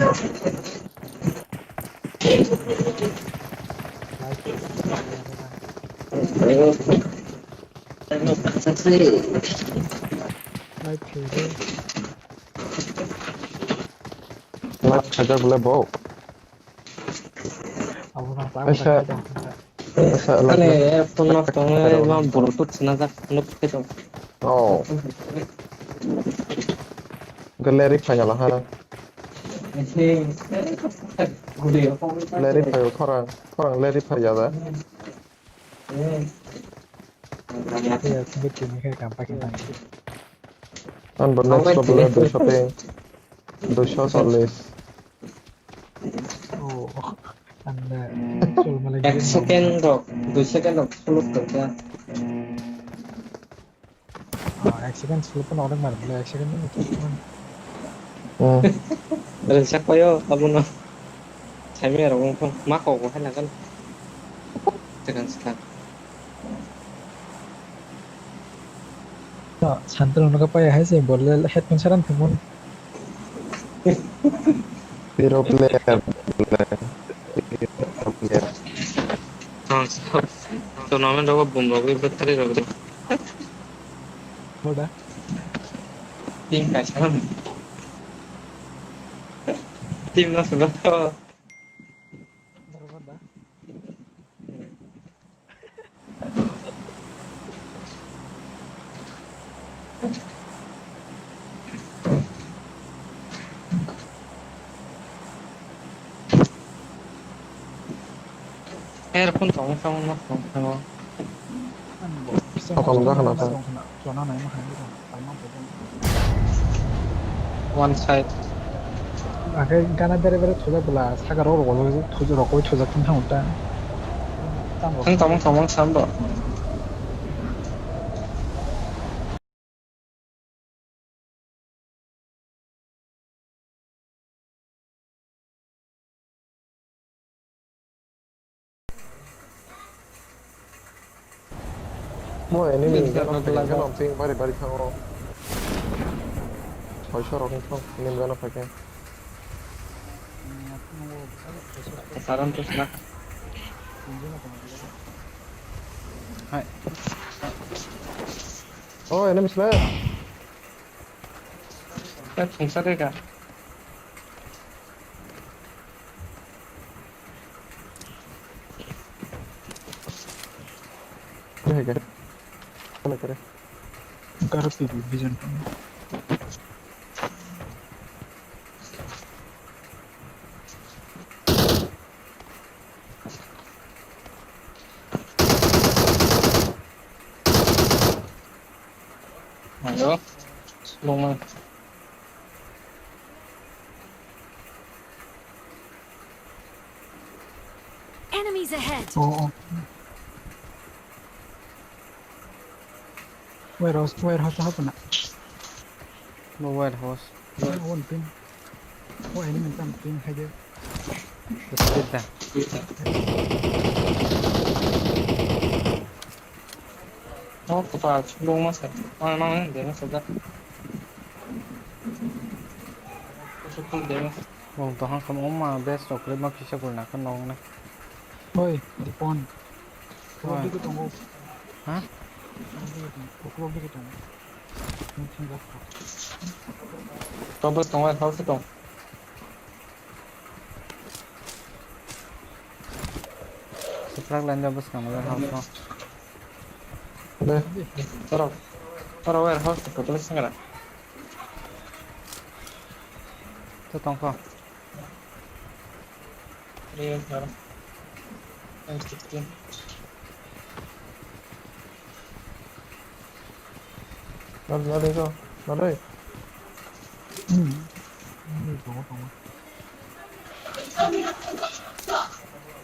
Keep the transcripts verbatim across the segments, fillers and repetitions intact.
Live khaijak bwle bo. Abo na ta Aisa. Asa, Ani laptop. Phone nok tong ma Bluetooth swnajak nuk khe tong. Oh. Gallery phaina laha. Leri phaio khorang, khorang leri phai ya da. Iya, sini kini khe kam pakai tangki. An bo next level dui sho teng, dui sho chollish. Oh, anda. Ek second rok, dui second rok, suluk rok ya. Ah, ek second slow phano onek mar bwle, ek second ni. Hmm. Rwchak paio abono. Saimaya rok wngkha ma kok bo hai lagan. Tekan sita. Santel no ka pai hai se bole headphone saran thumon. Hero player. Hero player. Tournament rogo bum rogwi battery rogwi. Hoda. Team kaisa. Team no sulo. Earphone tong tong no tong tong. Ang bo. Tong tong jakhana ta. Chona nai ma hai. One side. Akhe gana bere bere thujak bwla, saka rok rok thujak rok thujak thang thang ta. Thang tong tong sam bo. Mo enemy gana phaikhe no ping bari bari thango. Soiso rok wngkha enemy gana phaikhe. Saran to sna. Hai. Oh, enemy slayer. Ka thungsa de ka. Kare kare. Kare kare. Karo P V vision. Ayo, slow man. Enemies ahead. Oh, oh. Warehouse, warehouse ha puna. No warehouse. One pin. Oh, enemy tam pin hai de. Kita. Oh, kupa, belum masa. Mana, mana, dia masa dah. Kusuk pun dia masa. Bong tohang kam oma best rok le ma kisa gul na kan nong na. Oi, Dipon. Oi. Uklok digi tongo. Ha? Uklok digi tongo. Uklok digi tongo. Tobos tongo, house tong. Suprak line jabos kang le house no. Be, toro, toro warehouse to totally sangara. To tongkho. Real car. M sixteen. Lari, lari, go. Lari. Hmm. Ini tongo, tongo.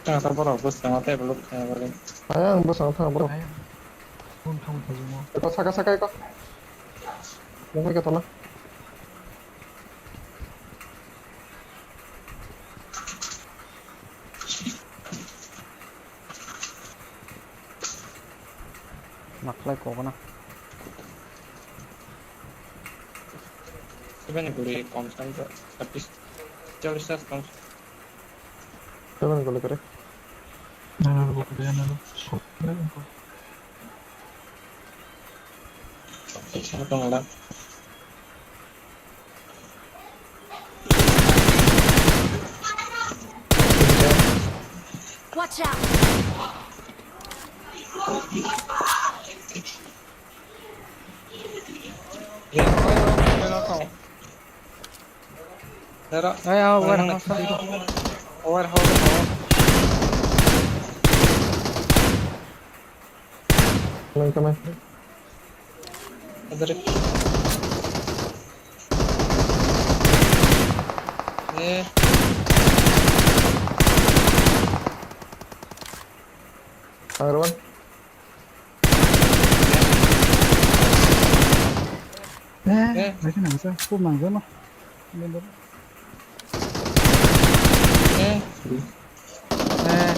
Tang sa borok bwskango tei bolok tang bari. Ayang bwskango tang borok. Ayang. Bun thang thajimo. Eko saka saka eko. Bung eko tola. Maklai kokna. Seven guri kom santo, tapi Chal, start, start. Seven ko lekare. Na, na, ruko, na, na, ruko. Acha, tong la. Watch out! Dara. Ay, ah, warehouse. Warehouse. Come on, come on. Adar. Eh. Another one. Eh, eh, lagi nang sa, aku mangga mah. Ini baru. Eh. Eh.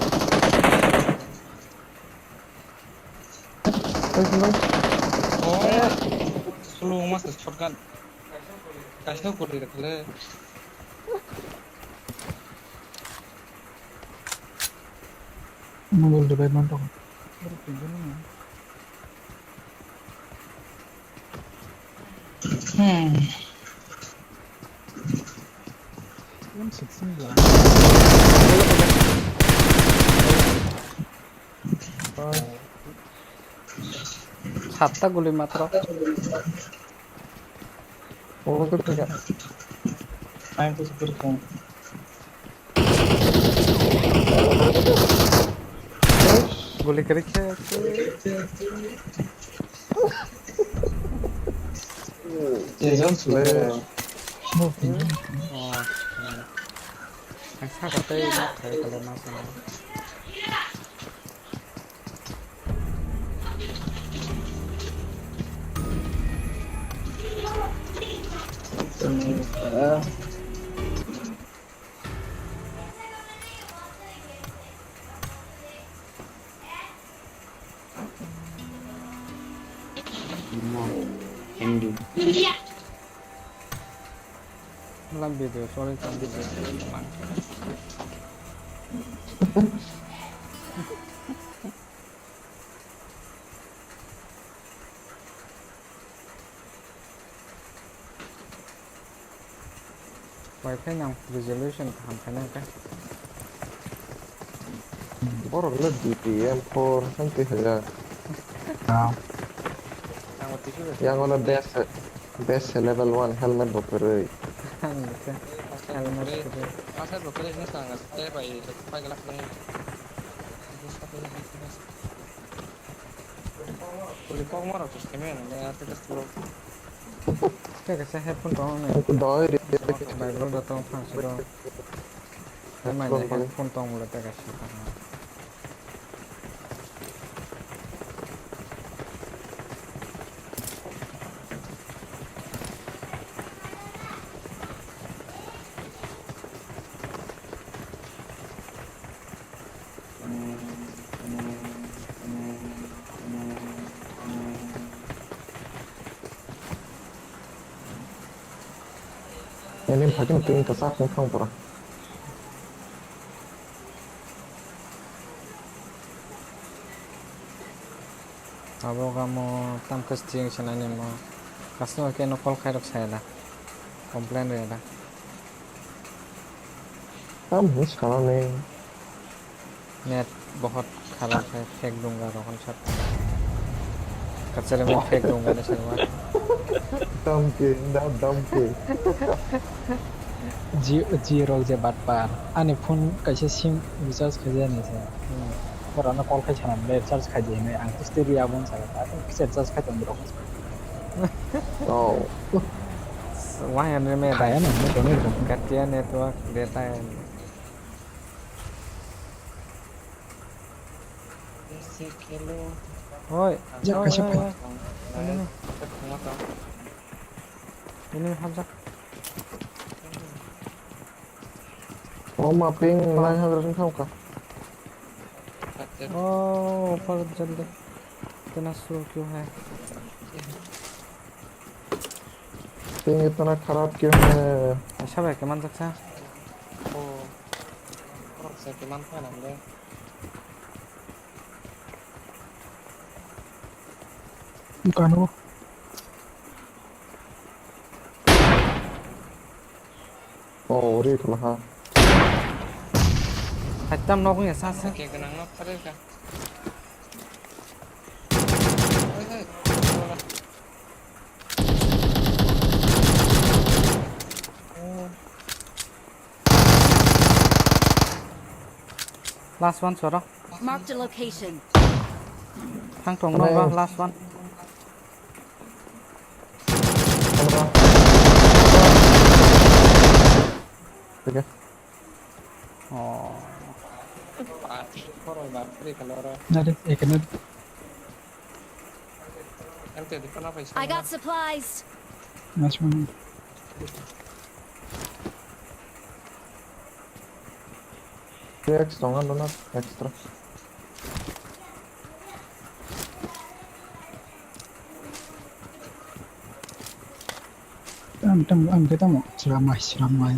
Nice, nice. Oh. Slow master shotgun. Kaisa kuri rakhle. Mobile revive man tong. Hmm. M sixteen la. Satta guli matro. Obo to thika. Ang to super phone. Guli kari khe. Tejang super. Oh, hmm. Ang saka tei ma khai kala ma sana. Lam video, sorry, lam video. Wi-Fi nang resolution kaham khaina khe. Borok le D P M four hankhe haya. Ah. Yang ono best, best level one helmet bo kwrwi. Ang khe helmet kwrwi. Asa bo kwrwi no sanga tei bai pai glak nai. Kok moro khe keme nang ya tei tei. Tei kaisa headphone tong nai. Doi ri. Bai bro da tong phang siro. Tei mai headphone tong bole tei kaisa tong. Ini pakai pink kesak nih kang pura. Abo gamo tam kasting sanani mo. Customer care no call khairok saya da. Complain reda. Tam his kana ni. Net bahut kharap hai, fake dunga rohon sab. Kachare mein fake dunga ne sarwa. Damki, da damki. Ji, ji rok je batpar. Ani phone kaisa sim recharge khaijani se. Hmm. Borano call khai sanam le recharge khaidi hinwi ang kisti ri abon sa. Kisa recharge khai tong rok. Oh. Why on me? Kaya na, mo tong rok. Katia network data. Oi, ja, oi, kaisa oi, phone. Oi. Ini nih. Ini nih, hamjak. Oh, mapping nine hundred wngkha. Oh, ऊपर जल्दी। इतना स्लो क्यों है? Ping itna kharap khe hwnwi. Sabai khe manjak sa. Kiman kha nang de. Kano? Oh, ori kala ha. Kaitam nok ni sa sa. Ke ganang nok thare ka. Oi, oi. Oh. Last one soro. Marked a location. Thang tong no last one. Tiga. Oh. Khorok ba free kala oro. Nade, ekene. Ante di pana paisa. I got supplies. Nice one. Three X tongo nono extra. Tam tam ang ke tamo sramai sramai.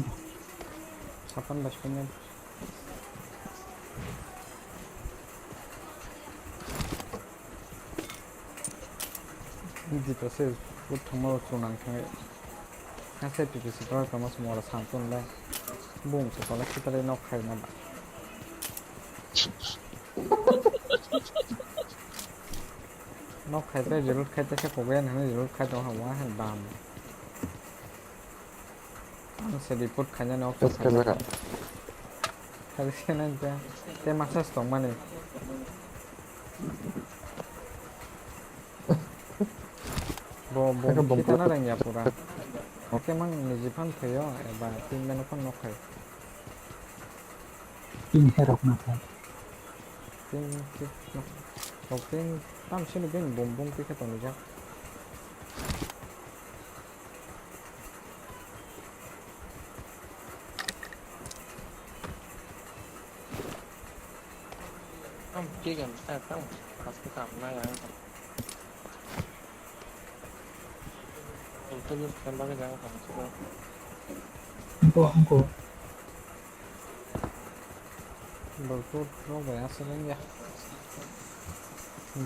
Sapan bai sini. Di to se but thangma chunang thangwi. Hase P P C to tamo se mora santun le. Bum se tola kitale nok khai na ba. Nok khai te reload khai te se kobe na reload khai to ha wa han bam. Ang se report khainani ok. Yes, khaijak. Khaijak se nang te, te masa se tongmani. Bo, bo, kita na rengya pura. Oke, mang niji phan phaio, eba team meno phan nok khai. Team herok na phan. Team, team, nok. Rok team, tam sini bin bom bom khe tong jak. Ang kigam sa tang, pas kita na yang. Ang tulis tembak yang. Angko, angko. Bwlwk rok bai aswk wngya.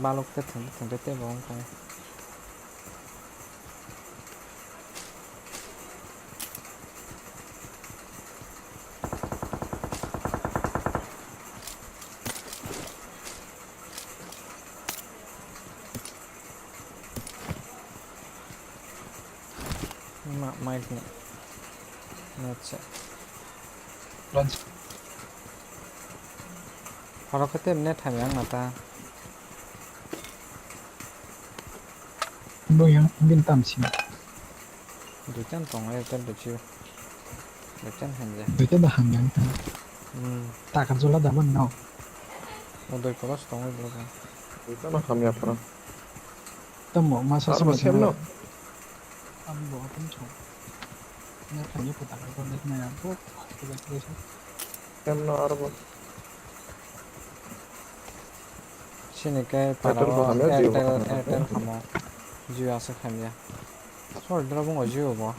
Balok khe thwng thwng khe teibo wngkha. Ma, mic ni. Acha. Horo khe tei net hamya wngma ta. Bo yang bin tam sini. Duitan tong ai ta duchi. Duitan hamya. Duita da hamya wngkha. Hmm. Taka jola da ban no. O doi kolos tong ai bro. Duita no hamya pura. Tamo masa. Arbo sama sem no. Tamo. Ang bo atum chong. Nya thani ko taka ko net na yang ko. Ko ba ko sa. Sem no arbo. Sini khe para Airtel bo hamya, Jio bo Airtel, hamya. Airtel hamo. Jio aswk hamya. Sor dra bungo Jio bo.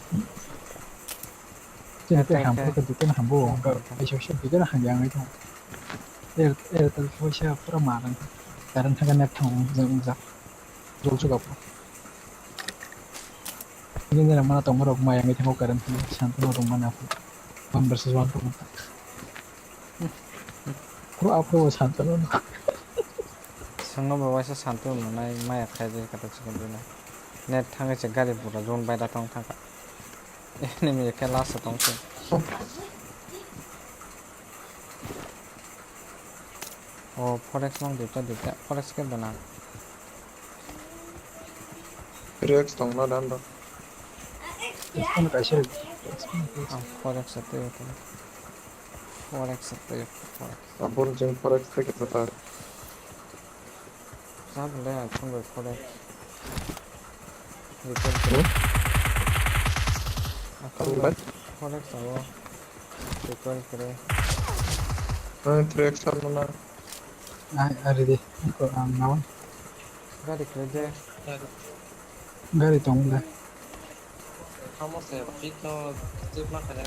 Sini khe Airtel hamya khe. Khe dukan hambo. Hamya. Aisok sok dukan hamya ang itu. Air Airtel phaisa pura marang. Karang thaga net thang jang jak. Jol chukha pura. Ini nang mana tongma rok maya ngai thango current phone santu no tongma na phone. One versus one tongma. Pro apro santu no. Sangno bo waisa santu no nai maya khai de kata chikon de na. Net thangai se gari pura zone bai da tong thangka. Enemy khe last tong se. O four X mang duita duita four X khe dana. Three X tongna dan do. Phone kaisa. Ang four X atwi o tong. Four X atwi o four X. Abon jeng four X theke tata. Sa bole ang phone bai four X. Record kre. Ang phone bai four X abo. Record kre. Ang three X ano na. Ai, ari de. Ko ang nawan. Gari kre de. Gari tong de. Kamu se pik no tip ma kare.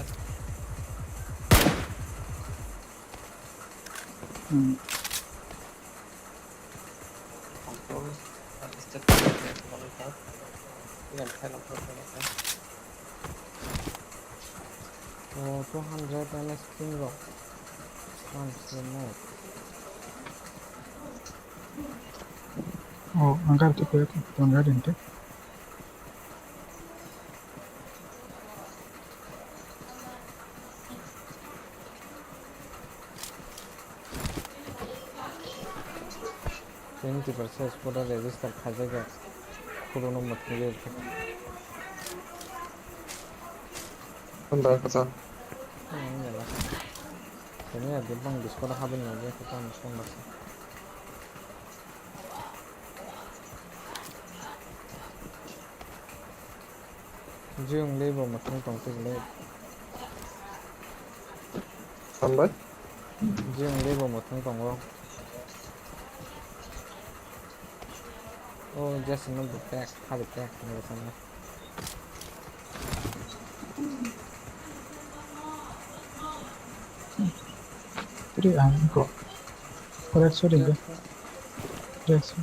Hmm. Oh, two hundred M S ping rok. One hundred. Oh, ang gari tu kuya tu, ang gari ente. Twenty percent spot register khaijak ya. Kuruno mutwi. Ang bai kasa. Ang bai kasa. Kami ya, dia bang Discord habin ya, dia kita mesti masuk. Jiyung le bo mwthang tong twi le. Hambai? Jiyung le bo mwthang tongo. O Jason no bo pack, ha bo pack, ne bo sana. Three ang ko. Correct, sorry, go. Yes.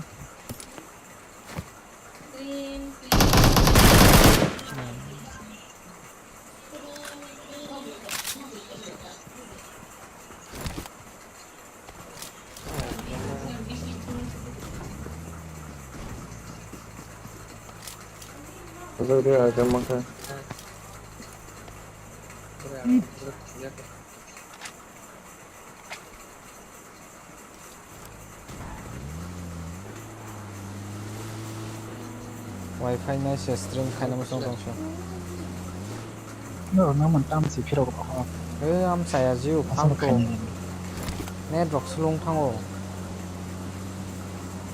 Wi-Fi nai se stream khaina muchung tong se. No, no, man tam si phirok rok. E, am saya jiu, phang ko. Net rok slung thango.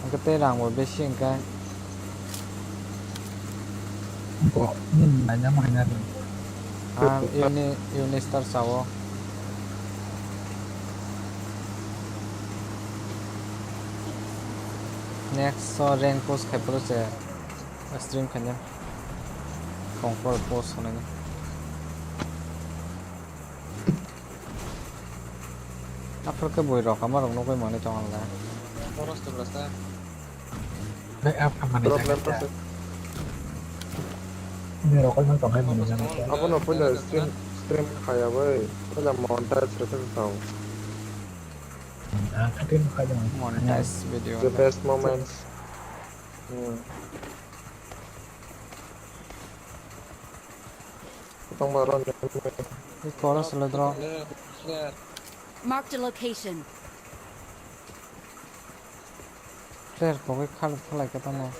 Ang khe tei rang bo besi hwnkhe. Bo, nini naina maina ring. Ang uni, uni star sao. Next so rank push khai phuru se stream khaina. Kong por post khaina. Aphuru khe bui rok ama rok nugui mani tong le. Boros to rasa. Bai, ap, ap, mani. Problem jaga. Ini rokol nang tongkai mani jaga. Abono puila stream, stream khaya bai. Puila montage rasa sao. Ah, khatin khajan. Montage video. The best moments. Hmm. Tong ba ron. Ni chorus le dro. Marked a location. Player kogwi khal khalai ka tamo.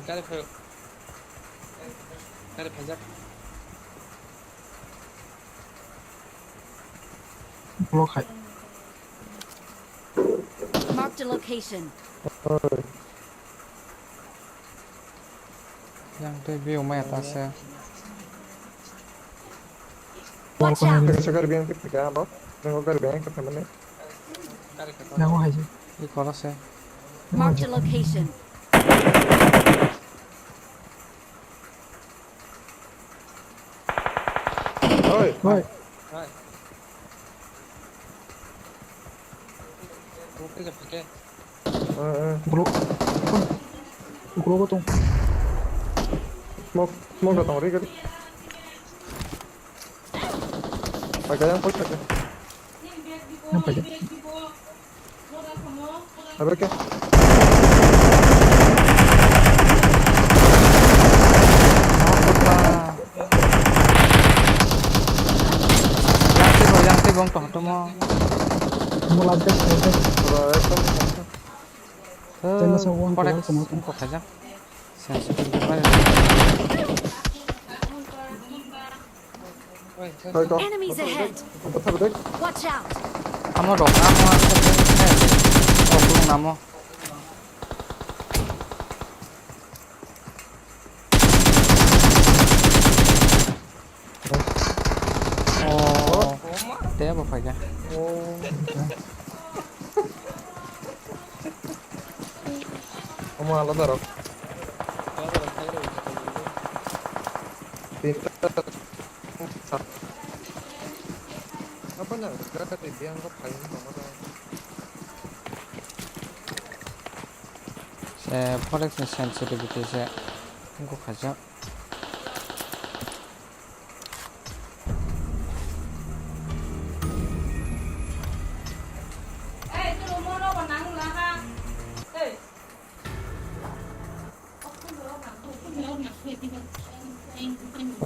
Gari phai. Gari phaijak. Block hai. Marked a location. Yang tei view maya ta se. Watch out! Tengsa gari beng khe thika abo. Tengsa gari beng khe thika mane. Yang hai se. I kora se. Marked a location. Oi. Oi. Oi. Bro. Bro ko tong. Smoke, smoke da tong ri gari. Pakai yang push pakai. Yang pakai. Apa ke? Yang tei bong tong tongmo. Tei masa uang kotor tongmo. Kotor khaijak. Sensitive device. Enemies ahead! Watch out! Amo rok, amo, amo, amo. Oh, tei bo phaikha. Omo alada rok. Tinta. Apa na? Gata di biang ko phaini tongma da. Eh, forex ni sensitivity se wngkha khaijak.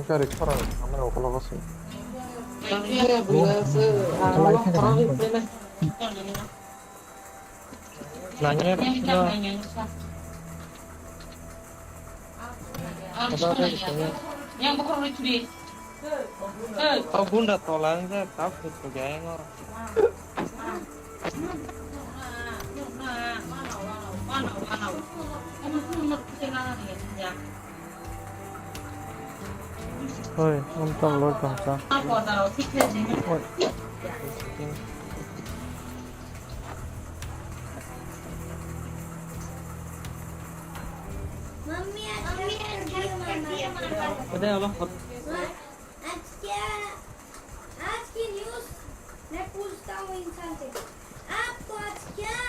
Gari khorang, amai okologo se. Nangya no. Yang bukhuk rwi thudi. Oh, gunda tola wngkha, tak khusu kaya ngo. Oi, um tong lor tong sa. Oi. Mummy, आज क्या कर दिया मामा? अरे, अब हम आज क्या, आज की न्यूज़ मैं पूछता हूँ इंसान से, आपको आज क्या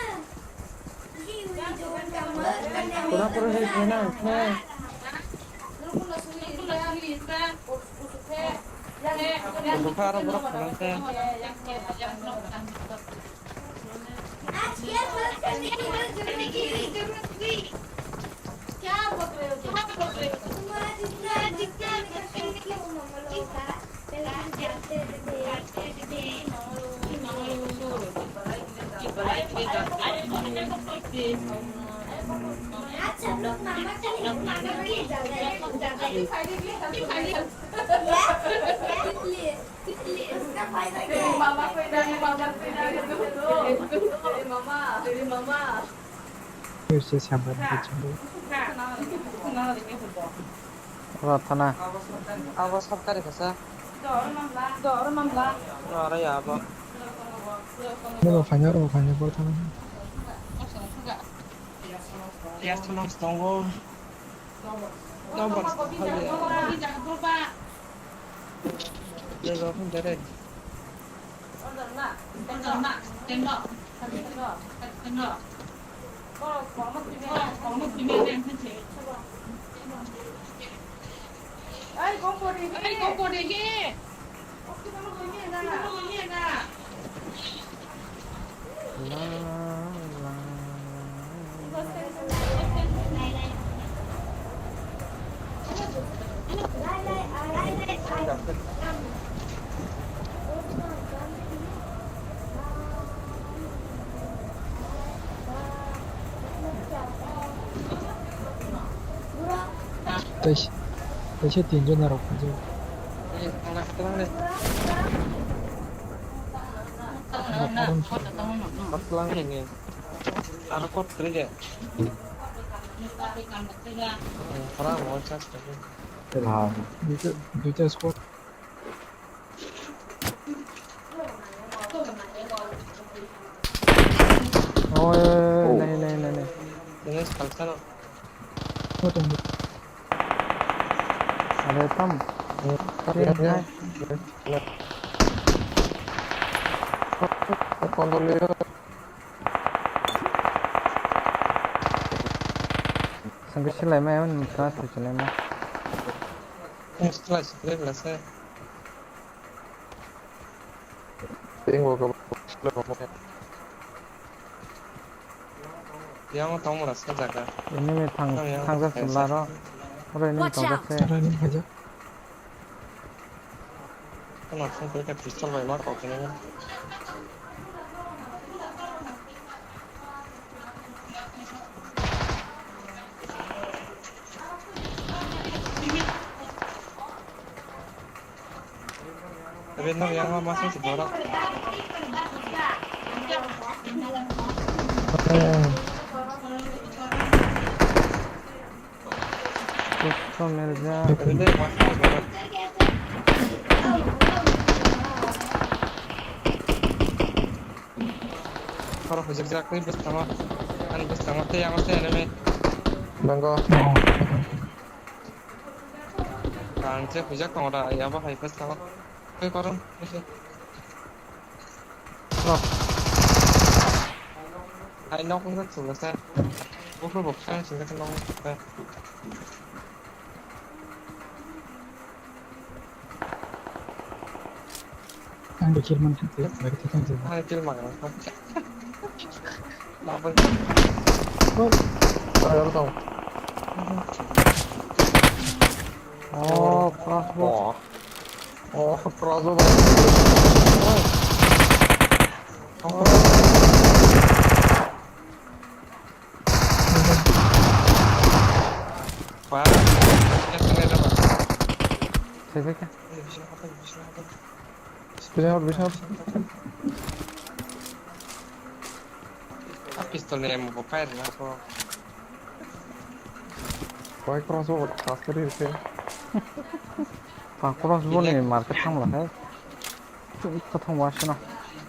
खुशी हुई जो उनका मदद करने में पूरा, पूरा हेल्प है ना उसमें? बुखार और बर्फ फैलते हैं। आज क्या मदद करने की जरूरत हुई? क्या बोल रहे हो तुम? तुम आज इतना, आज इतना क्यों मामा लोगों का? पहले हम जाते थे। आज सब लोग मामा के लिए, मामा के लिए जाते हैं। क्या? क्या? किस लिए? किस लिए? उसका फायदा क्या है? मामा को इधर है, मामा को इधर है, दो, दो। अरे मामा, अरे मामा। Ora thana. Abo sorkari kasa. Ora ya abo. Oro phaina, oro phaina, oro thana. Yes, mas tongo. Nobar. Jaga pun direct. Kaisa, kaisa tinjon narok phaijak. Aro kot kwrwi de. Duita, duita squad. Oi, oi, oi, nai, nai, nai, nai. Ini salsa no. Are tam. Sangkhe silai mai, ang nung try silai mai. Yang tong mura sa jaga. Enemy thang, thangjak se laro. Oro enemy tongjak se. Watch out! Kheno phone khe pistol bai ma kok khe nini. Ebe no yang ma sing si borok. Kutho meljak. Khoro hujak jak tei bwskango. Ani bwskango tei ang se enemy. Nongo. Ang se hujak tongo da, yabo hai bwskango. Tei korom. Nok. Hai nok wngkha chwla sa. Buphuru bo kha sini khe nong kha. Ang de kill man kha, bari khe tong jeba. Ang kill man kha. Labang. Oh. Ay, ano tong. Oh, crossbow. Oh. Oh, crossbow. Oh. Wah. Sebe kha? Bisa hor, bisa hor. Ah, pistol ni ammo bo fire na ko. Koi crossbow, crossbow ri khe. Pa crossbow ni market thang la khe. Chuk khe thang wa sino.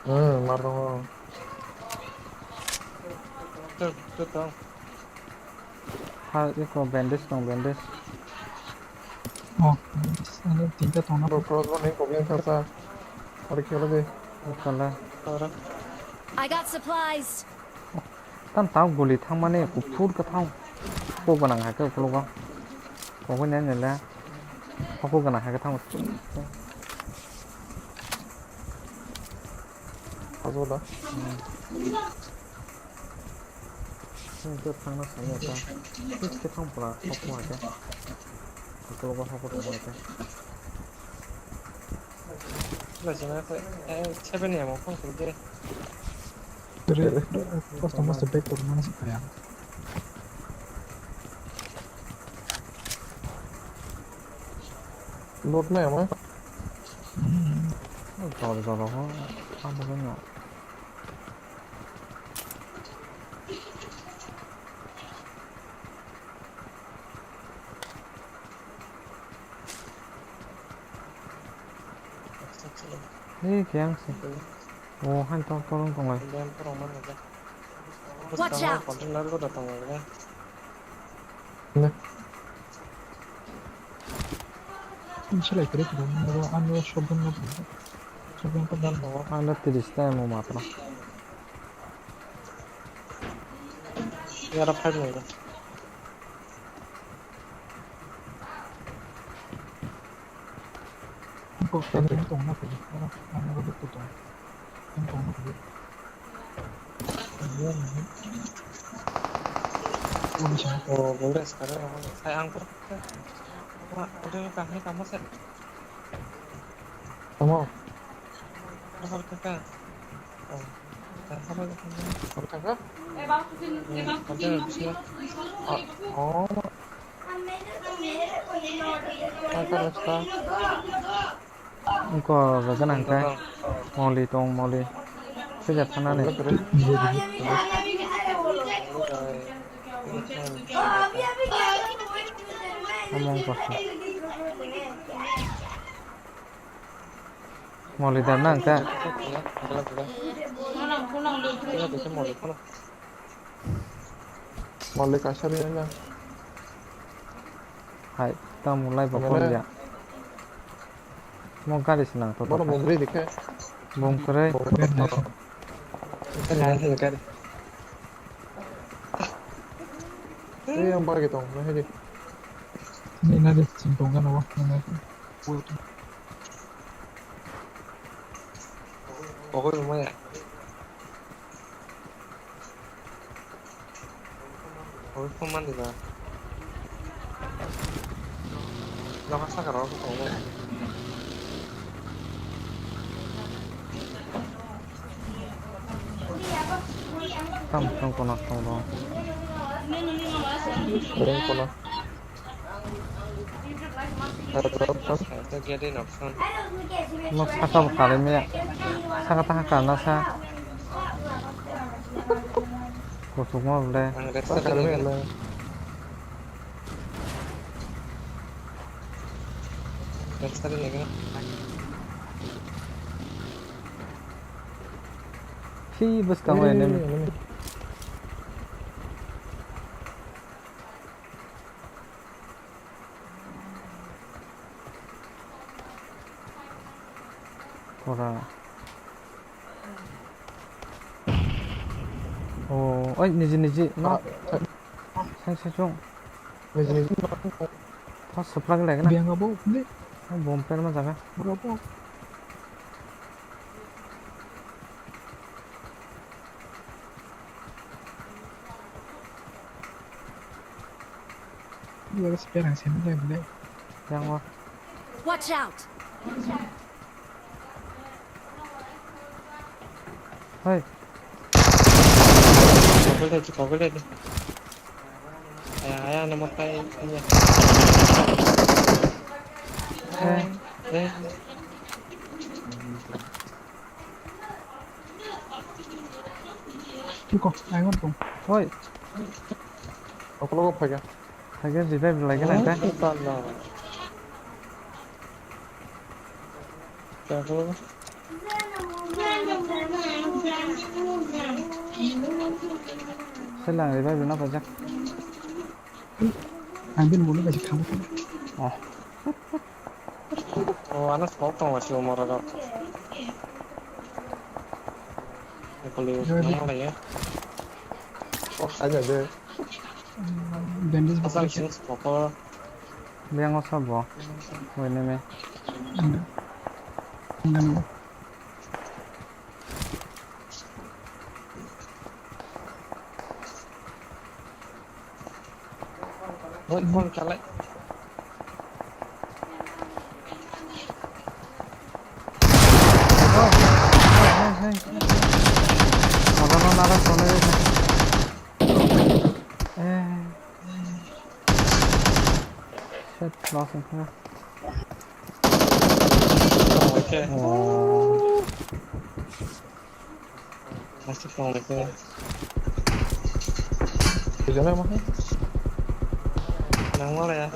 Hmm, mar tongo. Tuk, tuk tong. Ha, eko bandage tong, bandage. Oh, bandage. Ano tinta tong na. Bro, crossbow ni problem sa sa. Ori khelo de. Kala. Ora. I got supplies. Tam tau guli thangmani kuphur kwthang. Kok gwnang hai khe ukhulgo. Kok gwnang nila. Kok gwnang hai khe thang. Ajo da. Hmm. Sini ke thangna sini ta. Sini ke thang pula, hok pula ke. Hok pula, hok pula ke. Lah, jangan apa, eh, siapa nih yang mau phone kerja? Re, re, re, pas tama sebek turun mana sih kaya? Load na yang mana? Hmm. Oh, jor, jor, oh, apa sih nggak? Ni kiyang se. O han tong tong tong lai. Watch out! Container lo da tong lai. Ne. Ini selai kiri kiri. Ano shotgun lo. Shotgun ko dan. Ano tiris ta mo matra. Yara five ni. Ko kiri tong na kiri. Ano ko tu tong. Tong na kiri. Oh, boleh sekarang. Saya angkut. Wah, udah kahit kamu sih. Tamo. Apa kaka? Oh, apa kaka? Apa kaka? Oh. Kaka, kaka. Wngkha o jaga nang khe moli tong moli. Sijak khanani. Omo wngkha. Moli dar na wngkha. Moli kaisa ri na. Hai, tamo lai bo. Mane. Kolya. Mo gari se nang to. Bono to. Bung kwrwi dikhe. Bung kwrwi. Bung kwrwi. Gari, gari. Ei, ang bagwi tong, nahidi. Nina de, sing tong gana wa, nina. Pokoknya lumayan. Oy, phone man diba. Nokha saka rok tongo. Tam, tam kono, tam kono. Ring kono. Mo saka bo karwi maya. Saka taha karna sa. Kuchukma bole. Hi bwskango enemy. Pura. Oh, oi, niji, niji. Ma. Nang se chung. Oi, jini. Pas seplak lagi na. Biang abo, ni. Bom pen ma jaga. Bro, bo. Iya, sekarang sini deh, boleh. Yang wah. Watch out! Hei. Kogol tadi, kogol tadi. Ayah, ayah, nomor kai, iya. Eh. Eh. Tiko, ayah, ngomong. Hoi. Aku lo apa ya? Hage revive lagi na ta. Selang revive na pajak. Ang bin mulu kasi kamu. Oh. Oh, ano smoke tong wasi umor ro. Kali nang lagi. Oh, ada deh. Bandage. Asal sing smoke. Biang osa bo. Woi neme. Enggak. Enggak. Woi, phone chalai. Shit, lost him here. Okay. Oh. Masih tong lagi. Kejana mah? Nang mana ya?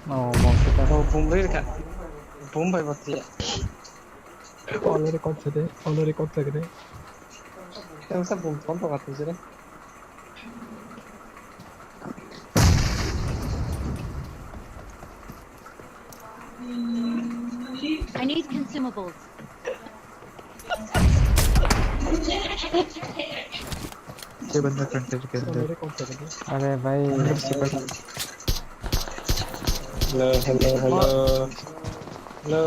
Oh, bom sita. Oh, bom ril ka. Bom bai bot ya. Already kot sede, already kot sede. Yang sa bom ton to katu sede. I need consumables. ये बंदा कंटेनर के अंदर। अरे भाई। Hello, hello, hello. Hello.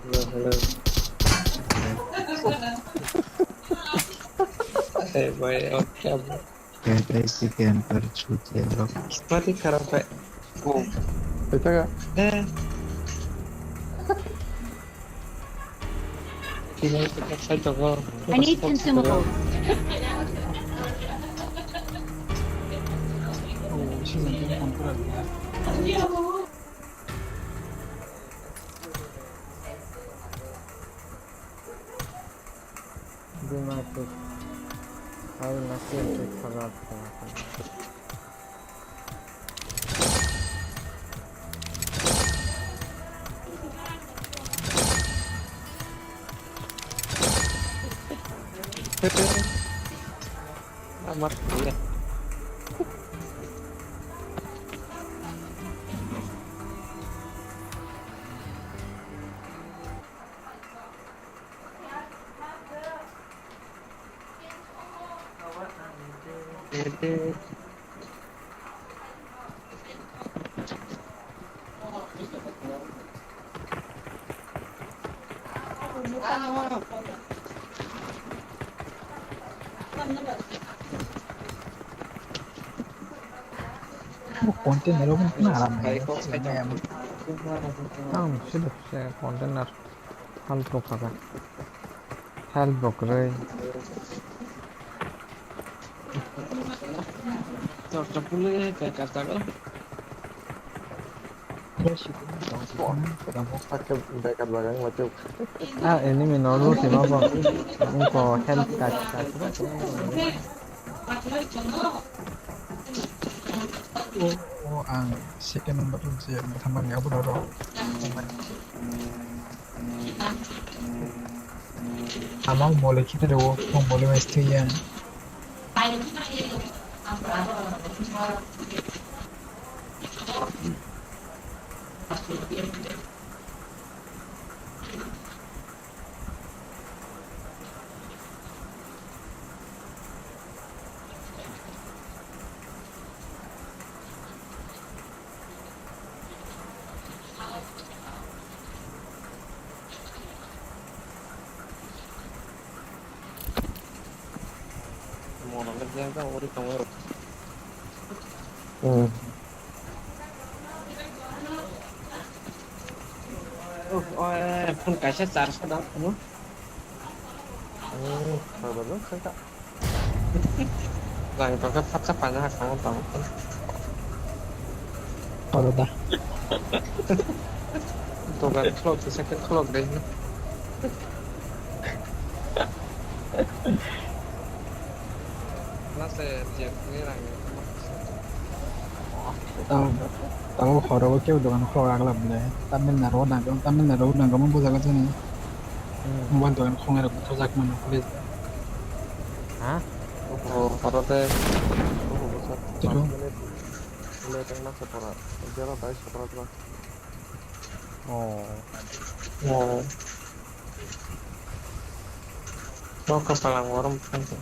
Hello, hello. अरे भाई, और क्या बोल? कैसे कैंपर छूते लोग। किस्मत ही खराब है। ओ। बेटा का? हैं। I need consumables. Dimapur. Arunachal Pradesh. Amat ya. Container obo wngkha na aram nai. Ang silo se container. Hal tok kha. Hal bok rei. Chor chor pule kai kar tago. Ah, enemy no lose ma bo. Ko health card card. O, o, ang second number je bwthamani abo rw. Ama mole khite rw, mole mai thwiya. Hmm. Oh, oh, eh, phone kaisa charge ka dang, ano? Hmm, sabar dong, kanta. Jang tongkhe phatsa phaina ha khango tamo. Oro da. Dogan khulok kisa khe khulok de. Last jet ni rang. Tamo, tamo horo bo kebo dogan khulok ragla bole. Tamil Nadu o nang, Tamil Nadu o nang, mo bojaga jani. Hmm. Mobile dogan khulok rok thajak mano, please. Ha? Oho, horo te. Oho, bwsa. Tiro. Late wngma se pora. Zero dai sotro tro. Oh. Oh. Bo kapalang warum thangsi.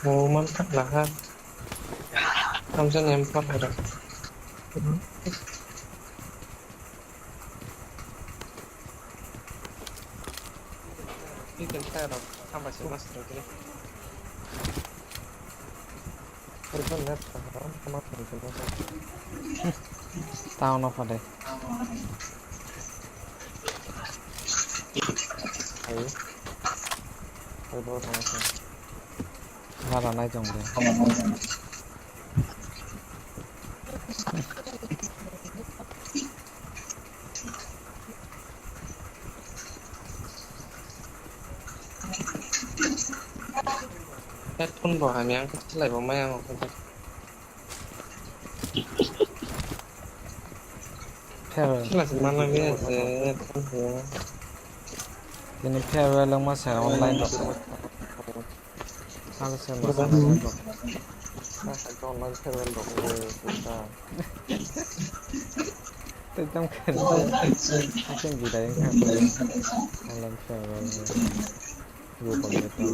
Bo man thak laha. Kamsa nem pa hara. Ikan tayar hambai se mas tro tro. Ikan net kaham sama tro tro. Tao no pade. Ayo. Ayo, bawa sama sama. Bara nai jong de. Headphone bo hamya ang khe selai bo maya ang khe. Farewell. Sila se mana liya se headphone bo. Tini farewell wngma se online rok. Ang se online rok. Online farewell rok wngwi kha. Tei tamo khe aswk bidai wngkha online farewell wngwi. Google Meet o.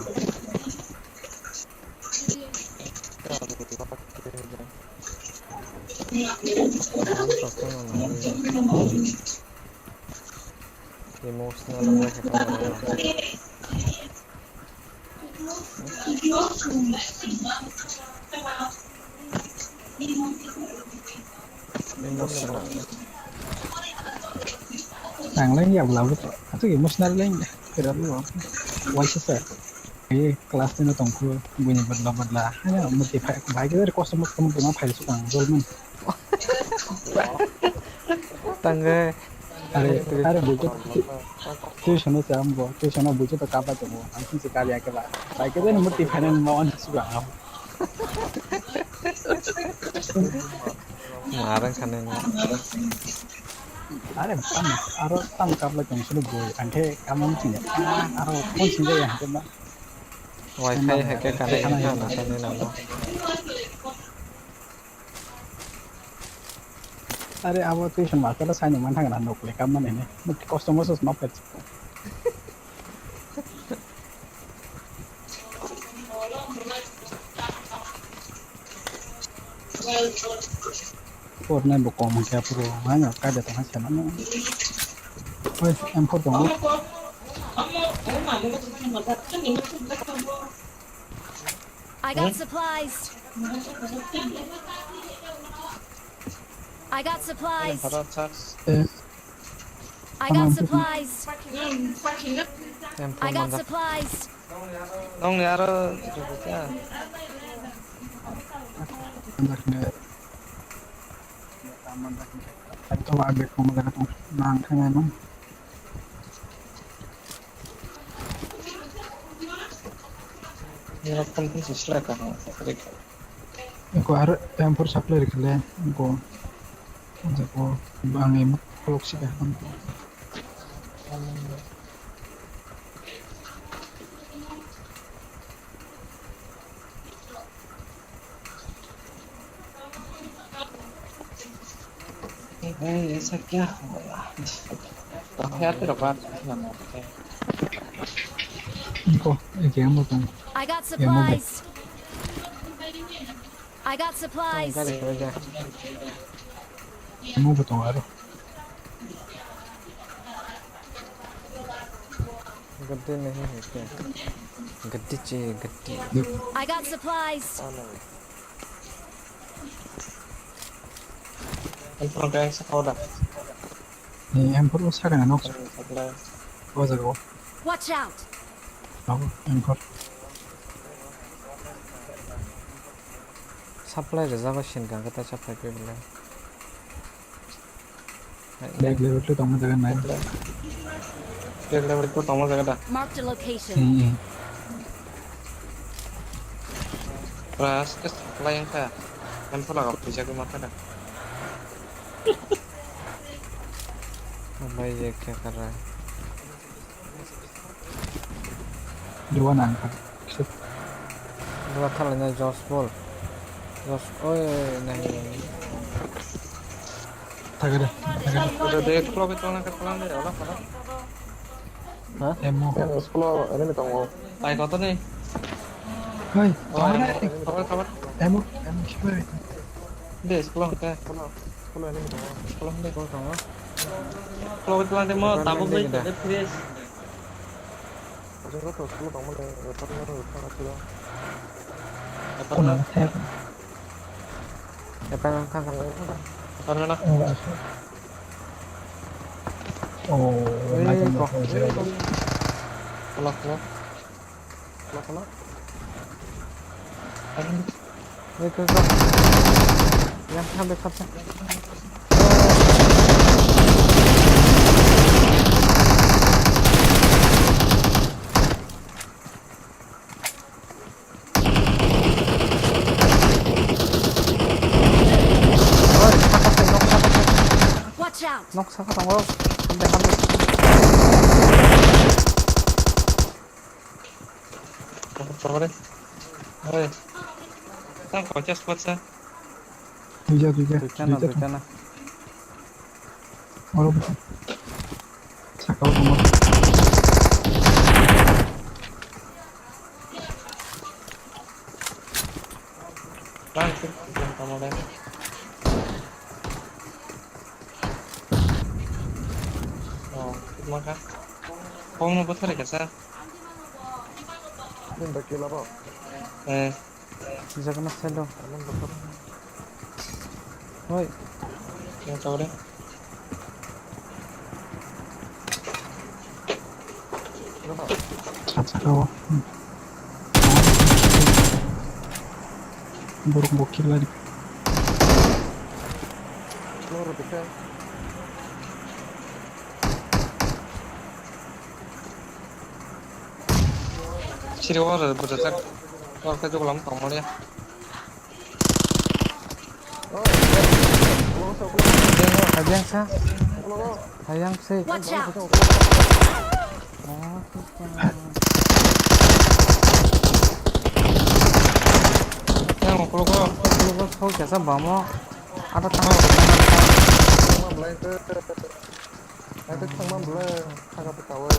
Emotional wngwi kha tamo. Emotional. Ang lang ya, wala, wala. Ato emotional lang ya. Pero ano, wala siya. Eh, class ten na tongko, buini badla badla. Ano, mo ti phai, bai ke kosto mo komo komo phai su kang, jol man. Tangge. Are, are, bujo. Tuition o cham bo, tuition o bujo to kapa to bo. Ang sin se kali ake ba. Bai ke den murti final ma on su ba. Marang khane na. Are, tam, aro tam kapla tong sulu boy. Angke kamang sini. Aro phone sini ya, angke ma. Wifi hai ke connect khana sani na mo. Are abo tuition master o saini man thangna nokle kam mane ne. Mut kosto moso ma pet. Por nai bo kom khe pro. Ano kada tong sa mano. Oi, M four tong. I got supplies. I got supplies. Hara chas. Eh. I got supplies. I got supplies. Nongni aro kya? Nang thangano. Eko aro M four supply rikhle, eko, eko, ang emo clock sika. Hey, ऐसा क्या हो गया? Kaya pero ba na mo. Ko, e game mo tong. I got supplies. I got supplies. Game mo tong aro. Gaddi nahi hai kya? Gaddi chahiye, gaddi. I got supplies. Ni M four o sakana nok. Supply. O jaga o. Watch out. Abo M four. Supply rwjak bai sin kang khe ta supply pe belai. Black level two tongma jaga nai. Black level two tongma jaga da. Marked a location. Hmm, hmm. Ras ke supply yang kha. Kan pula kau bisa ke mata da. Bhai, ye kya kar raha hai? Dua nang kha. Dua thala na Josh bol. Josh, oi, nahi, nahi. Thagre, thagre. Udah deh, kalau betul nak ketelan deh, olah, olah. Hah? Emo. Yang sekolah ini nih tonggo. Pai kotor nih. Hei, oh, tonggo nih. Kabar, kabar. Emo, emo, siapa itu? Deh, sekolah kita. Sekolah, sekolah ini nih tonggo. Sekolah deh. Sekolah tonggo. Kalau betul nanti mau tabung deh, deh, please. Ajang kau tuh sepuluh kamu deh, refer mana refer aku dong. Refer mana? Refer mana? Refer mana? Enggak sih. Oh, eh, lagi kok. Mau zero. Kelak, kelak. Kelak, kelak. Ayo. Wait, wait, wait. Yang sampai kapsa. Oi, saka sai, nok saka sai. Watch out! Nok saka tongo. Hambai, hambai. Sorry. Oi. Tang kau chest kuat sa. Duija, duija, duija na, duija duija tong. Na. Oro buka. Saka o tongma. Bang, sir, bang, tamo dai. Oh, maka. Kong no bothare ka sa. Din ba kila ba. Eh. Jaga na side o. Hoi. Yang tahu deh. Acha, oh. Borok bo kill lari. Siri o rwjak. Oro khe juklam tongmani. Hayang sa. Hayang se. Watch out. Oh, yang ukologo. Ukologo sok jasa bamo. Ada tang. Tangma belai ke. Nanti tangma belai. Tangga petawa.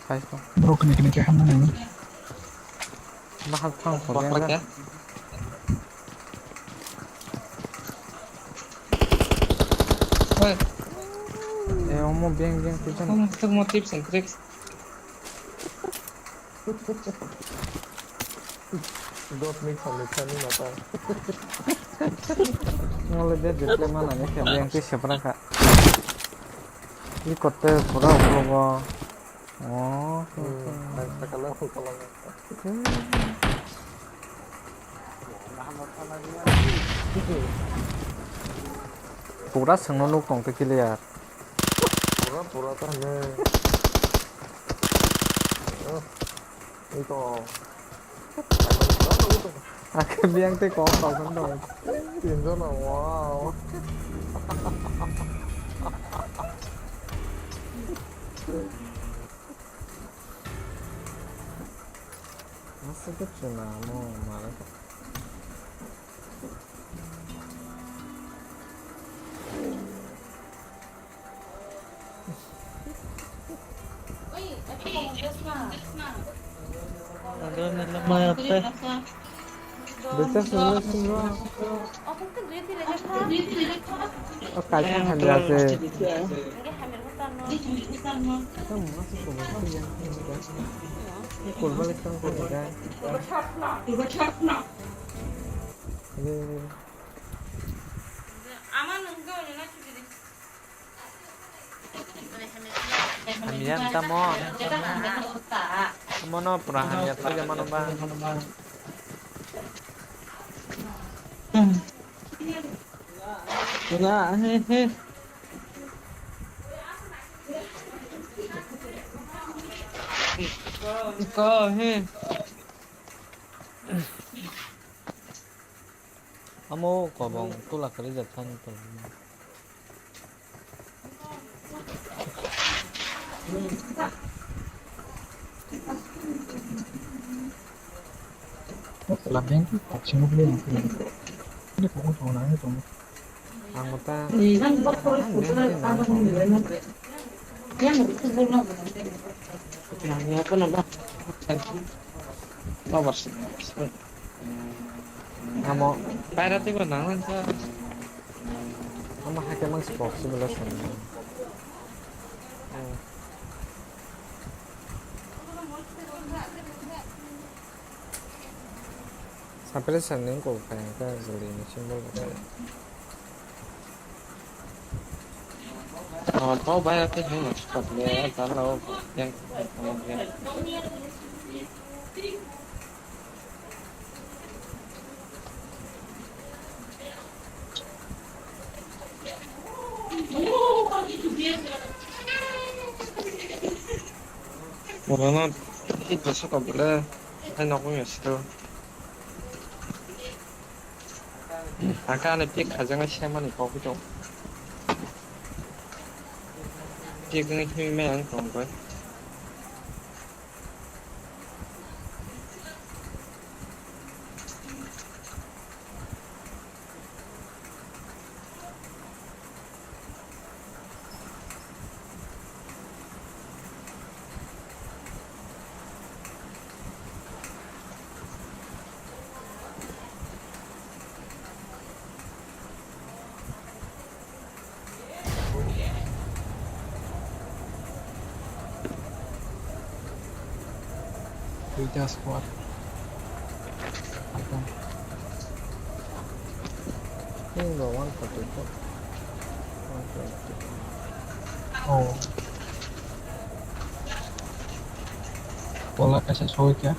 Hai ko. Bro, kene kene ke hamna nang. Bahal thang ko. Bakla ya. Hei. Eh, omo beng beng tu jan. Kamu tu motif sentrik. Dos mil sampai kami mata. Ngole de de mana ni ke beng tu sebraka. Iko te pura ukologo. Oh. Hmm, hai sakala ukologo. Pura sengno nuk tong te clear. Pura, pura ta ne. Oh, ito. Pura nuk tong. Akhe biyang tei kok kok wng tong. Tinjon no, wow. Masa ke chuna mo mara. Bwsa swngo swngo. O kaisa hamya se. Kolbal ekdom kolbal. Hamya tamo. Mono pura hamya tamo ba. Na he he. Ko he. Amo kobong tula kwrwi jak thani tong. Ang mata. Amo. Paira tei bo nang nang kha. Amo hakhe mang spok si bwla song. Sapre sanni ko kaya ka joli ni symbol ko kaya. Oh, to bai ate hino spot le, tala o yang yang. Bono hit bwswk kok bwle hai nokni sito. Aka ani pik khajaknai semani kok hito. Pik wngwi himwi maya wng tong khe. Duita squad. Akan. Ini bawa one forty four. One twenty. Oh. Bola kaisa soi kha.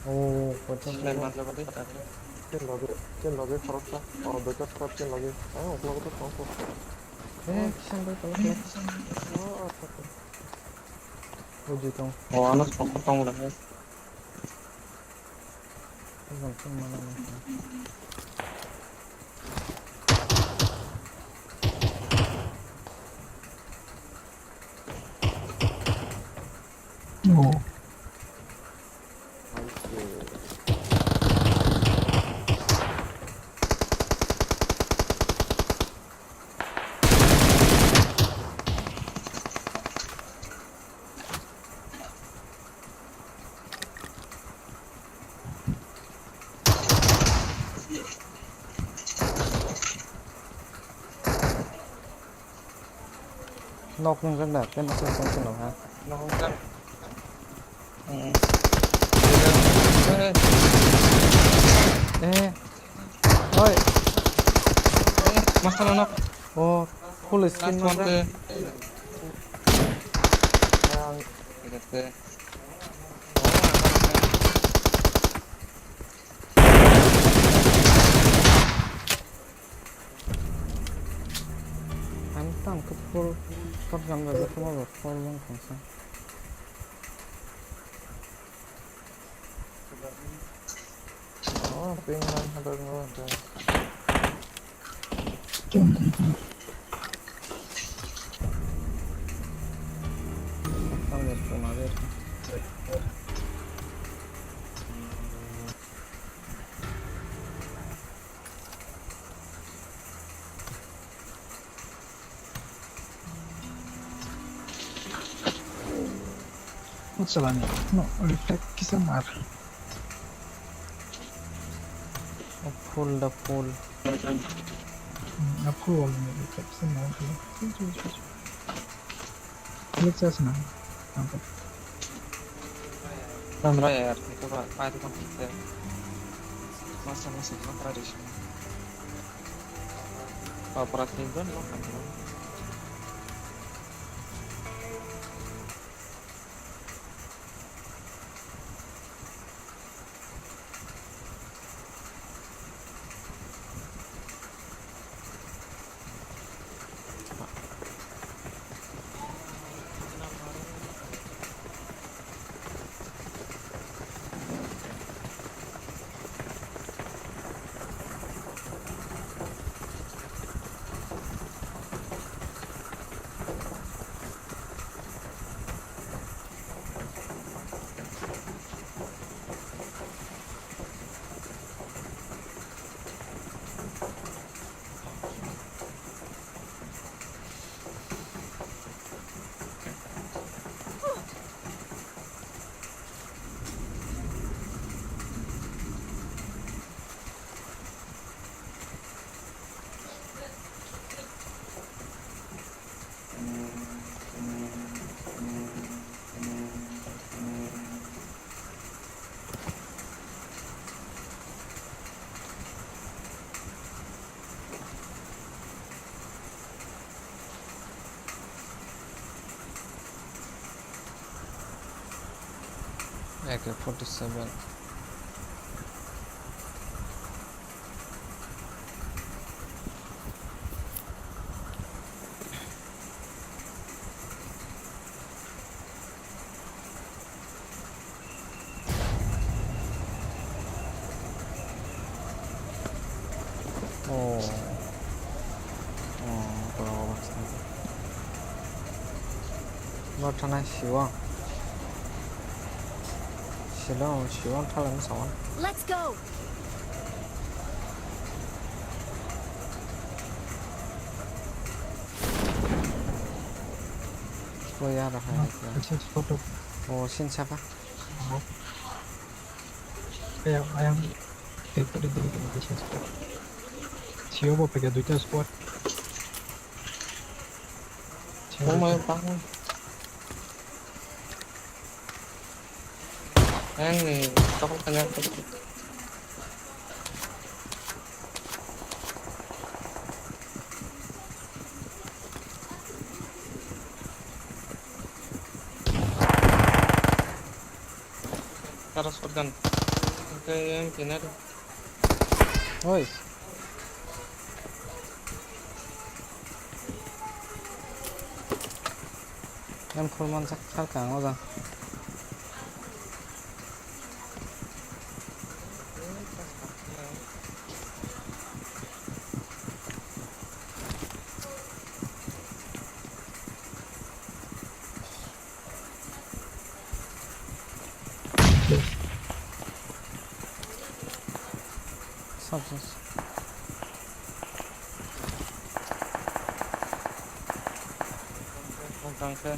Oh, kocok. Chen lagi, chen lagi, khoroksa. Oh, backup squad chen lagi. Ah, uklogo to tongkho. Eh, sampai tolok ya. Oh, acha, acha. Uji tong. Oh, ano tong, tong lagi. Tong, tong mana mana. Oh. Nok nungjak da, tei masa tong phano ha. Nok nungjak. Hmm. Eh. Oi. Eh, masa nok. Oh, full skin last one masa. Te. Yang. Kita te. Ang tam khe full top jam jagwi tongma ba full wng thangsa. Ping nine hundred mo hwnka. What's the one? No, reflect kisa mar. A full, the full. Hmm, a full wall ni reflect kisa mar. Reflect kisa mar. Tamra ya, itu pak, pak itu kan kita. Masa masa apa tradisi? Apa perasaan itu? A K forty-seven. Oh. Oh, bro, basta. Bo thanai siwo. Silo, siwo thalai masa wan. Let's go. Bo ya raha ya. Acha, photo. Oh, sin saka. Ayang, ayang. Sio bo pega duita squad. Oh my God. Ayang ni tokol tanya. Tara shotgun. Oke, yang kena tu. Oi. Yang kurman sak kar kang o jang. Sab, sab, sab. Tangkhe.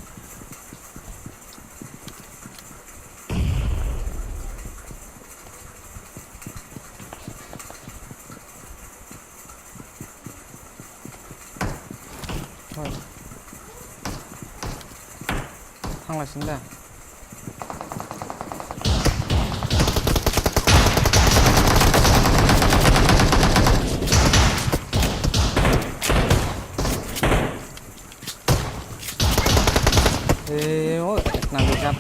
Hoi. Thanglai sing da. Eh, oh, ekna bijap.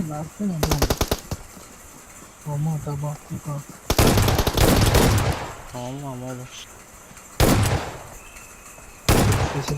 Last time lang. Omo ta ba ko. Omo, omo. Sisi.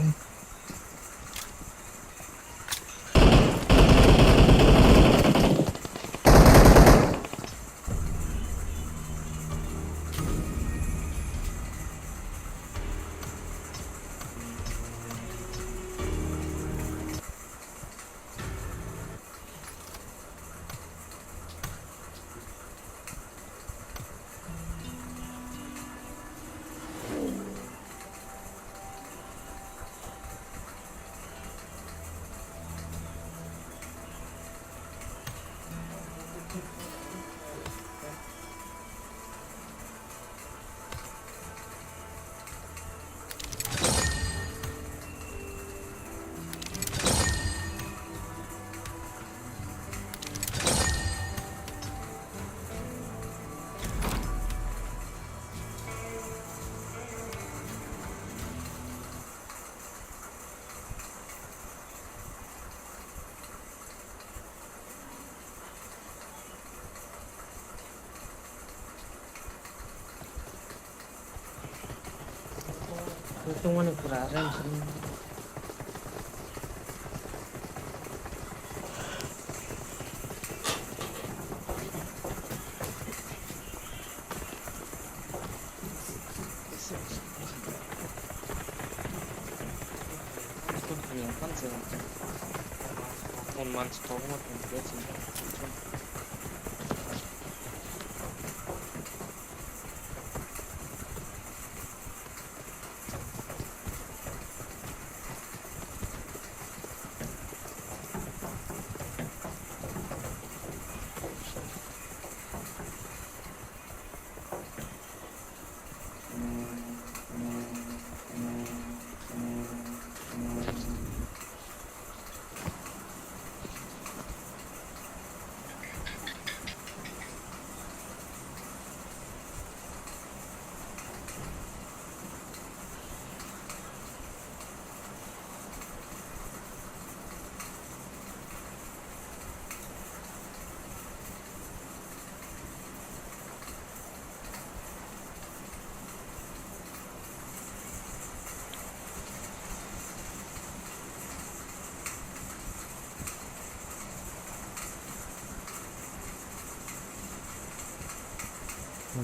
Tungmani pura rem sini.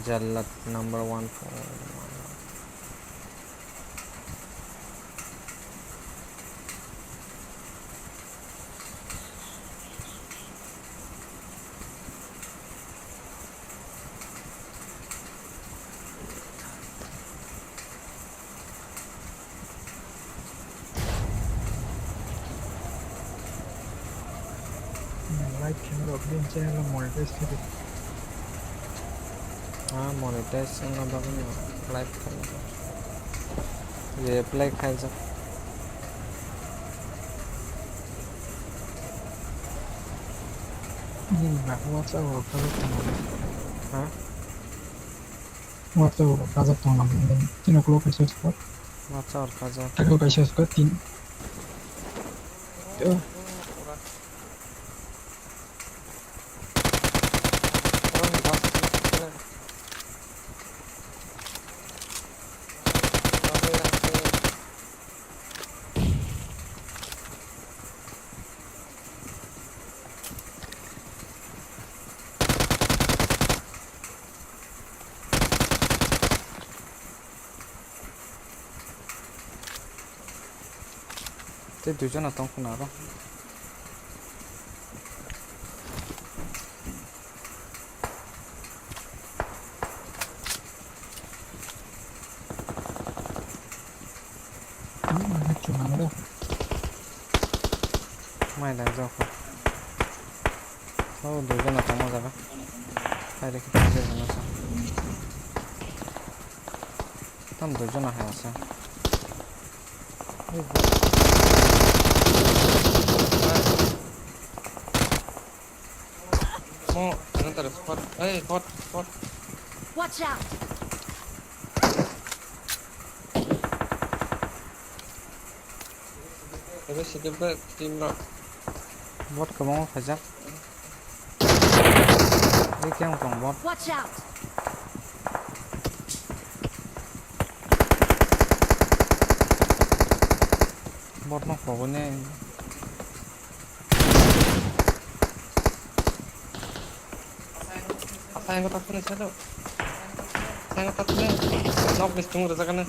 Jallat number one for Like khe norok bini channel o monetize khe di. Ah, monetize wngna bagwi no like khaijak. Reply khaijak. Nini ba WhatsApp o kajak tong. Ha? WhatsApp o kajak tong. Tino klo kaisa spot. WhatsApp o kajak. Tako kaisa spot tin. Tei duijon no tong khna aro. Mai langjak kho. O duijon no tongma jaga. Hai rekhe tongma jaga no sa. Tam duijon no hai asa. Mo, another spot. Hey, bot, bot. Watch out! Ebe sikhe ba team rok. Bot kwbangma khaijak. Oi, khe ang tong bot. Watch out! Bot no pogwi ne. Asai ang tak kene sado. Asai ang tak kene. Nok ni stung rwjak kene.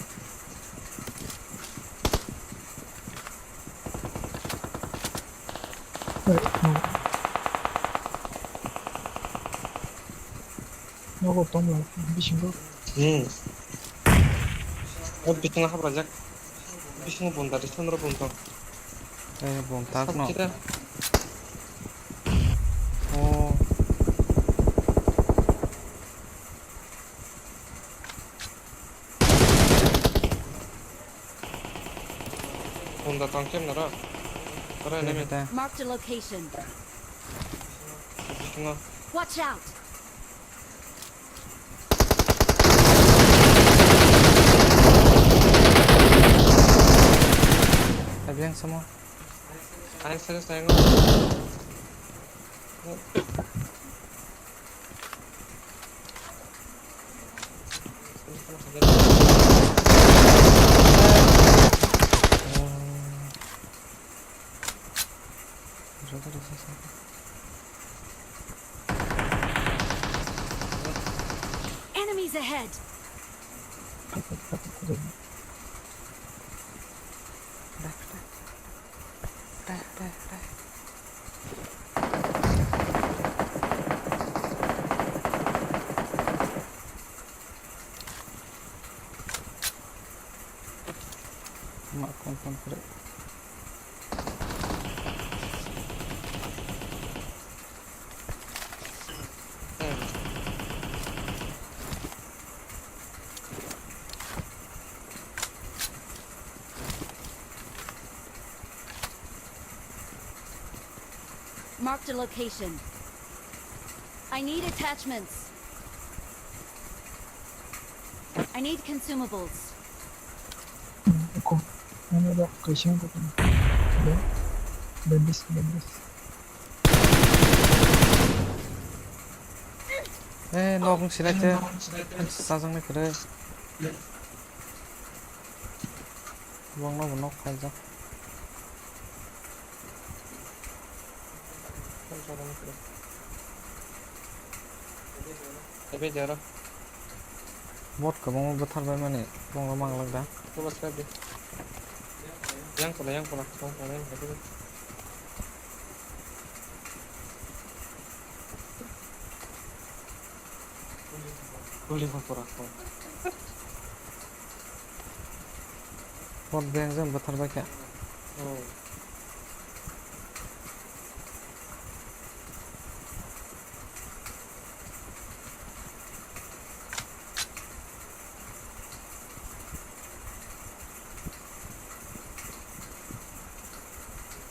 Nogo tongla bisingo. Hmm. O bisingo habrajak. Bisingo bunda, bisingo bunda. Eh, bunda no. Sakira. Oh. Honda tang kem nara. Tara enemy. Marked a location. Bisingo. Watch out! Abiang samo. Ayo, serius, ayo. Enemies ahead! Ma kon kon kore. Marked a location. I need attachments. I need consumables. Ako, ano ba, kaisa ko. Bandage, bandage. Eh, nok wng sinai te. Sajang nai kwrwi. Bongno bo nok khaijak. Ebe jaro. Bot kwbangma bwthar bai mani bongno manglak da. Yang pula, yang pula, yang pula, yang pula. Guli pura. Bot beng jeng bwthar bai kha. Oh.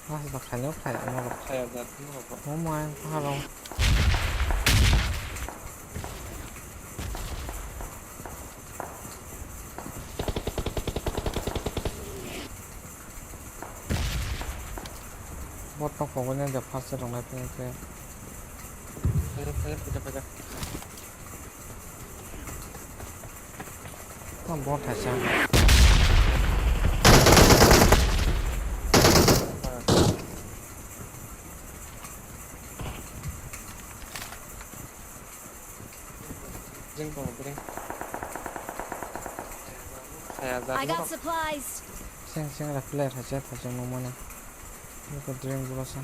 Mas ba khaino khai amo rok. Khai ya jat mo rok. Mo mai haro. Bot no pogwi nai da first rok nai phai phai. Phai phai phai phai. Tam bot hai sa. Jeng tongo, bring. Saya I got jat supplies. Seng seng ra player hai sa thajak nung mano. Niko drink bula sa.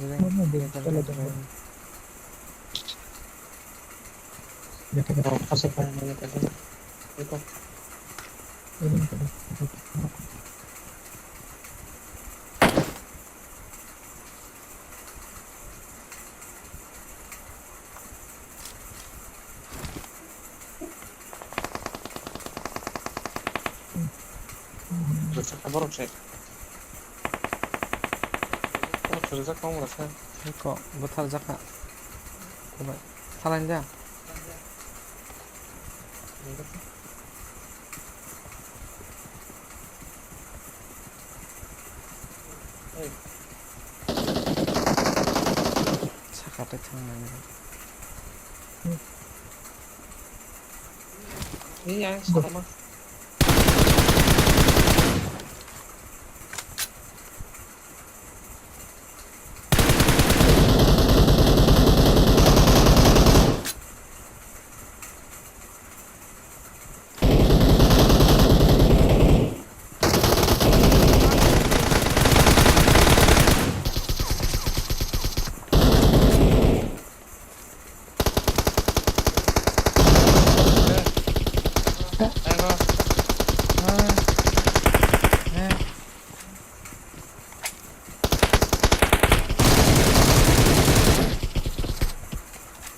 Drink. Mana dia? Kita lihat dulu. Borok se. Borok se rijak tong rasa. Eko bwthar jakha. Kubai. Salai da. Hey. Hatai thang nang. Ni yang sama.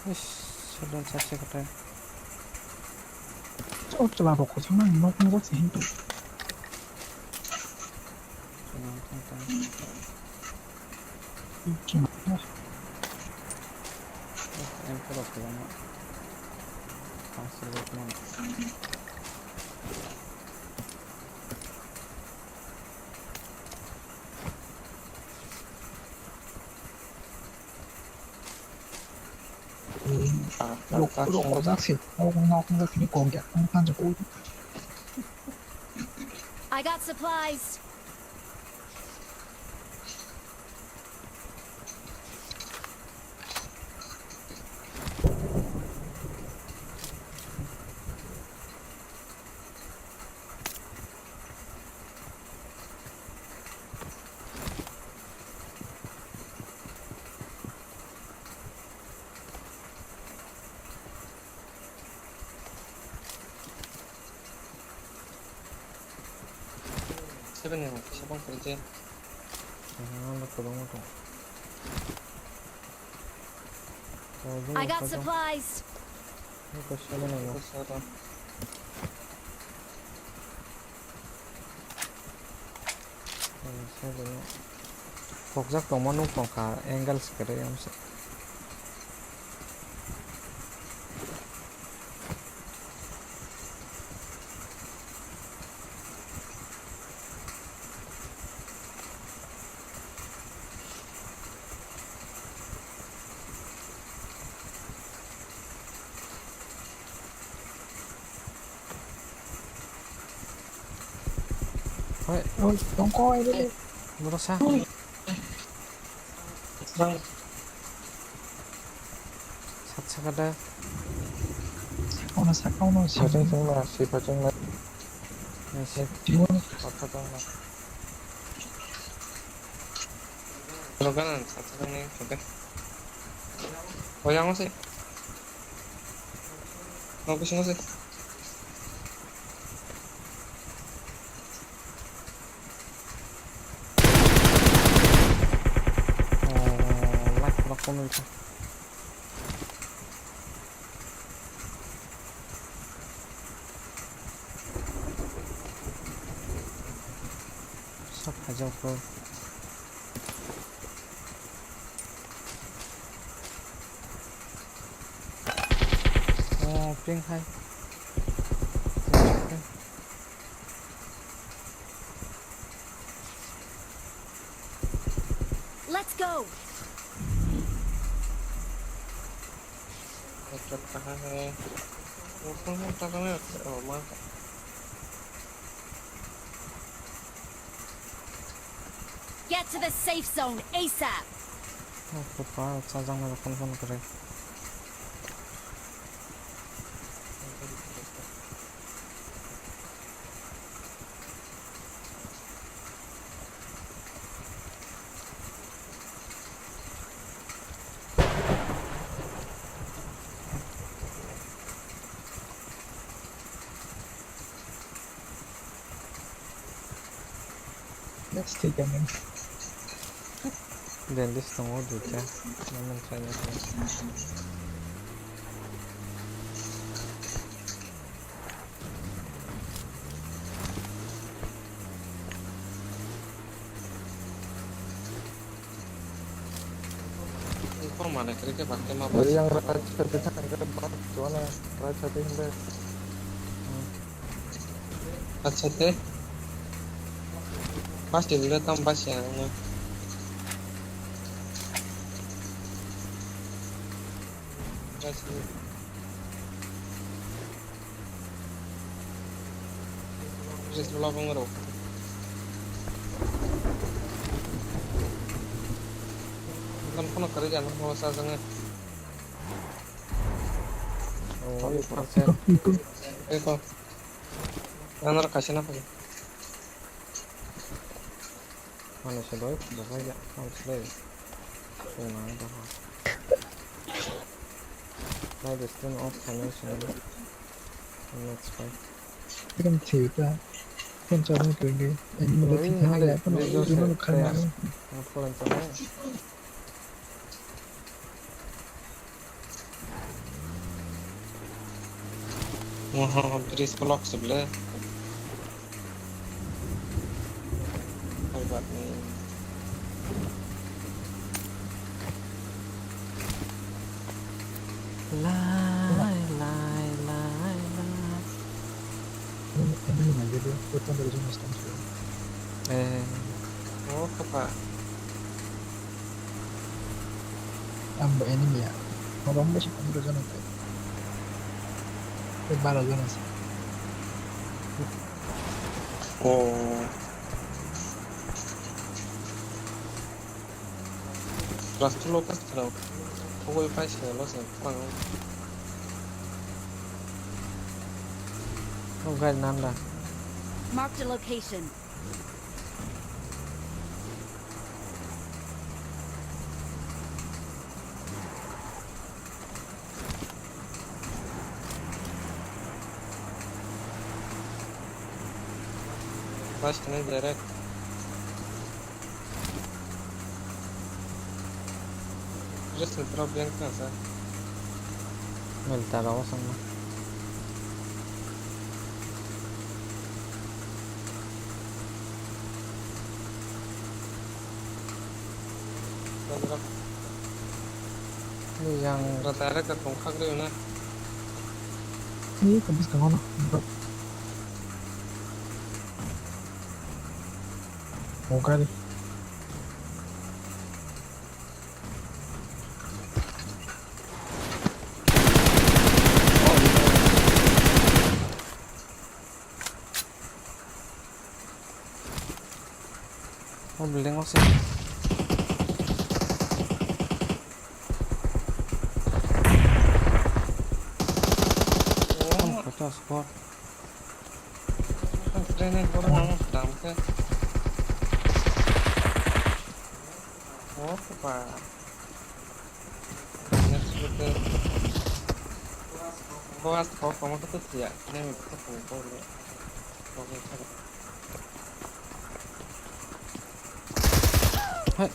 Ish, shutdown sakse kwtai. Chwla rok kwchangma nok nugwi se hinto. Chwla wngkha ta. M four rok kwbangma. Pass rok man. Rok, rok ojak se, nok, nok, nok, ni kok ya, ang panjo ko. I got supplies. Seven ni rok, seven khe je. Aha, ano kwbangma tong. I got supplies. Eko seven ni rok. Eko seven. Kokjak tongma nuk tongkha, angles kwrwi amse. Hoi. Oi, tongkho, ai, bele. Borok sa. Oi. Sat saka da. Sakauno, sakauno, sakauno. Sipajang na, sipajang na. Nice. Timun. Kotha tong na. Rogan, sat saka ni, oke. Oyang se. Nok bisingo se. Oh, light khulok kono rikha. Sok hajak ko. Oh, ping hai. Let's go. Headshot kaha hai. Rokon mo taga na, oh, ma. Get to the safe zone ASAP. Oh, kupa, sajang na rokon phone kare. Next thik ani. Bandage tongo duita. Naman try na. Yang rajchati thangkhe bak chuana rajchati hwnde. Rajchati. Pas din le tam pas ya. Res belakang rok. Kan kono kari jana bawa sa jana. Oh, ini persen. Eko. Anar kasih apa? Ano se doi, bo bai ya, ano se doi. Ko na da ha. Nai de stream off khainai se. Next fight. Ekdom thik ta. Phone charging kiri. Ani mo thik ha le, phone charging khainai. Phone charging. Oho, bridge block se ble. Hai bat ni. Lai, lai, lai, lai. Eh. Oh, kapa. Ang bo enemy ya. Mabang bo si pondro jona tai. Tei baro jona se. Oh. Rastro lo kas khara. Kogoi pai se lo se pang. Oh, gari nanda. Marked a location. Bus kene direct. Just drop yang kena sa. Mel ta rawa sang na. Yang rata rata tongkhak reo na. Ini ke bus kemana? Mau kali. Oh, building o se. Oh, kota spot. Training ko na dam ke. Oh, pa. Next week. Boas ko komo to tiya. Nemi ko ko ko le. Hai.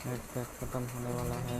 एक बैग खत्म होने वाला है।